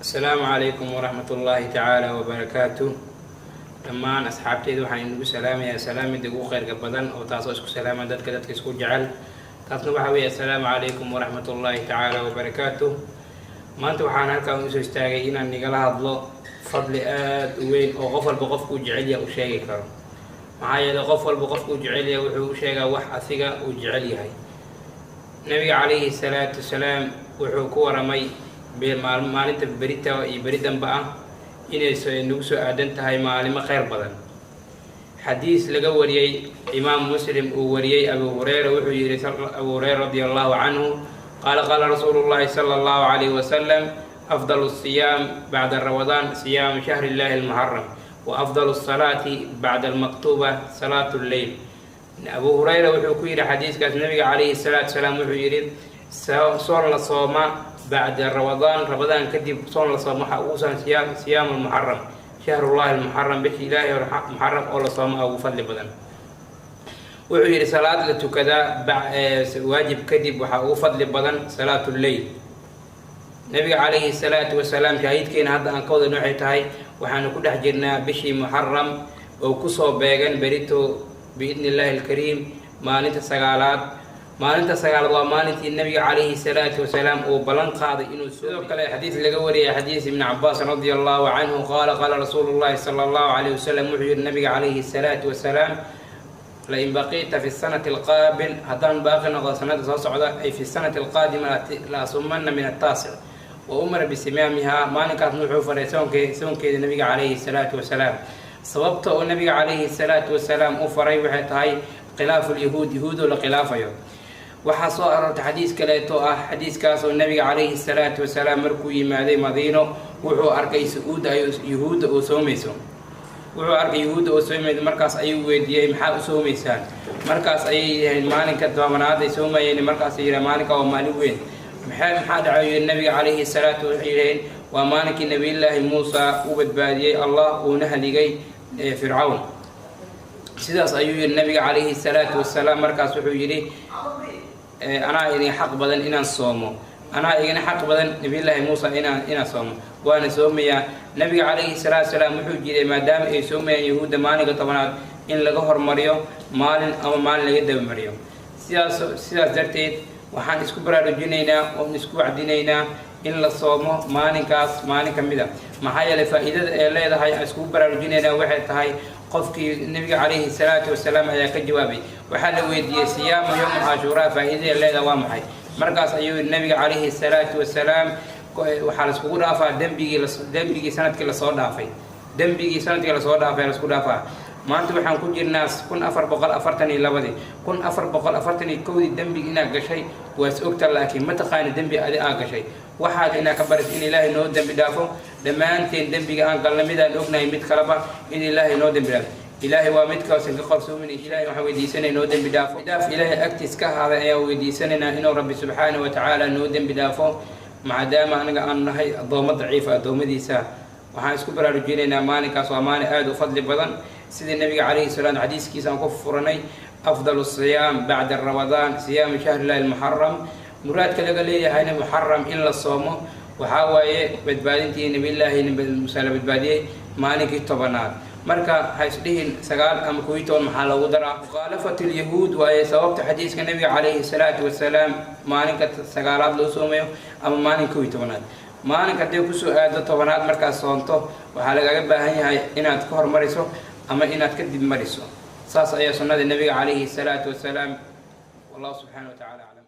Asalaamu calaykum waraxmat ullaahi tacaala wabarakaatu. Dhammaan asxaabteyda waxaan inagu salaamayaa salaamida ugu kheyrka badan, oo taasoo isku salaama dadka isku jecel. Taasna waxaa weeye assalaamu calaykum waraxmat ullaahi tacaala wabarakaatu. Maanta waxaan halkaan usoo istaagay inaan nigala hadlo fadli aada u weyn oo qof walba qofkuu jecel yahay u sheegi karo. Maxaa yeelay, qof walba qofkuu jecel yahay wuxuu u sheegaa wax asiga uu jecel yahay. Nabiga calayhi salaatu wasalaam wuxuu ku waramay maalinta berita iyo beri damba ah inay nagu soo aadan tahay maalimo kheyr badan. Xadiis laga wariyey Imaam Muslim uu wariyey, Abu Hureyra wuxuu yihi, Abu Hureyra radia Allahu canhu qaala: qaala rasuulu llahi sala Allahu calayhi wasalam: afdal siyaam bacda ramadaan siyaamu shahri illahi almuxaram, wa afdal asalaati bacda almaktuuba salaatu lleyl. Abu Hureyra wuxuu ku yidhi xadiiskaas, nabiga calayhi salaatu salaam wuxuu yidhi: soon la sooma bacda ramadaan, ramadaan kadib soon la sooma, waxaa ugu san siyaamu lmuxaram, shahrullahi almuxaram, bishii Ilaahay Muxaram oo la sooma ugu fadli badan. Wuxuu yidhi: salaad la tukadaa waajib kadib waxaa ugu fadli badan salaatu lleyl. Nabiga calayhi salaatu wasalaam, shaahidkeena hadda aan ka wadan waxay tahay, waxaanu ku dhex jirnaa bishii Muxaram oo kusoo beegan berito biidni illaahi alkariim maalinta sagaalaad. Maalinta sagaalaad waa maalintii nabiga calayhi salaatu wasalaam uu ballan qaaday inuu. Sidoo kale xadiis laga wariyay, xadiis Ibni Cabaas radia Allahu canhu qaala: qaala rasuulu llahi sala Allahu calayhi wasalam, wuxuu yihi nabiga calayhi salaatu wasalaam: lain baqiita fi sanati alqaabil, haddaan baaqi noqdo sanada soo socda ay fi sanati alqaadima, la asumana min attaasic. Wa umira bisimaamihaa. Maalinkaasna wuxuu faray soonkeeda nabiga calayhi salaatu wasalaam. Sababta oo nabiga calayhi salaatu wasalaam u faray waxay tahay khilaafu lyahuud, yahuudoo la khilaafayo. Waxaa soo aroortay xadiis kaleeto ah, xadiiskaas oo nabiga calayhi salaatu wasalaam markuu yimaaday Madiino wuxuu arkay suuudda ay yuhuudda oo soomayso. Wuxuu arkay yuhuudda oo soomayso. Markaas ayuu weydiiyey: maxaa u soomaysaan? Markaas ayay yidhaheen maalinka 10aad ay soomayeen. Markaas ay yidhaheen maalinka waa maalin weyn. Maxaa dhacay? Yidhi nabiga calayhi salaatu, waxay yidhaheen waa maalinkii Nabiyullaahi Muusa uu badbaadiyey Allah uuna haligay Fircawn. Sidaas ayuu yidhi nabiga calayhi salaatu wasalaam. Markaas wuxuu yidhi: anaa idin xaq badan inaan soomo, anaa igana xaq badan Nabiyullaahi Muusa inaan soomo, waana soomayaa. Nabiga calayhi salaatu wasalaam wuxuu jiray, maadaama ay soomayaan yahuudda maalinka 10aad, in laga hormariyo maalin ama maalin laga dabamariyo. Sidaas darteed waxaan isku baraarujinaynaa oon isku wacdinaynaa in la soomo maalinkaas maalin ka mid a. Maxaa yeelay, faa'iidada ee leedahay aan iskugu baraarujinaynaa waxay tahay, qofkii nabiga calayhi salaatu wasalaam ayaa ka jawaabay. Waxaa la weydiiyey: siyaamu yowma Cashuuraa faa'iidada leedahay waa maxay? Markaas ayuu yidhi nabiga calayhi salaatu wasalaam: waxaa laiskugu dhaafaa dembigii sanadkii lasoo dhaafay, dembigii sanadkii lasoo dhaafay lasku dhaafaa. Maanta waxaan ku jirnaa 1442dii. 1441dii dembigi inaad gashay waas ogta, laakiin ma taqaani dembi adi aa gashay. Waxaad inaa ka baris in Ilaahay noo dembi dhaafo dhammaanteen dembiga aan galna, midaan ognahay, mid kaleba, in Ilaahay noo dembi dhaafo. Ilaahay waa midkaasan ka qarsoomin. Ilahay waxaan weydiisanay noo dembi dhaafo. Dhaaf Ilaahay agtiis ka ahaaday ayaan weydiisanaynaa inuu Rabbi subxaanahu wa tacaala noo dembi dhaafo, maadaama aniga aanu nahay addoommo daciifa addoommadiisa. Waxaan isku baraarujinaynaa maalinkaas waa maalin aada u fadli badan, sidii nabiga calayhi salaam xadiiskiisa aan ku furanay: afdal siyaam bacda ramadaan siyaamu shahri illahi almuxaram. Muraadka laga leeyahayna Muxaram in la soomo waxaa waaye badbaadintii Nabiyullaahi Muuse la badbaadiyey maalinkii 10aad. Marka ha isdhihin 9 ama 11 maxaa loogu daraa. Mukhaalafat lyahuud waaye sababta xadiiska nabiga calayhi salaatu wasalaam maalinka 9aad loo soomayo ama maalin 11aad. Maalinka hadday kusoo aado 10aad markaad soonto, waxaa lagaga baahan yahay inaad ka hormariso ama inaad ka dib mariso. Saas ayaa sunnada nabiga calayhi salaatu wasalaam. Wallahu subxaana wa tacala aclam.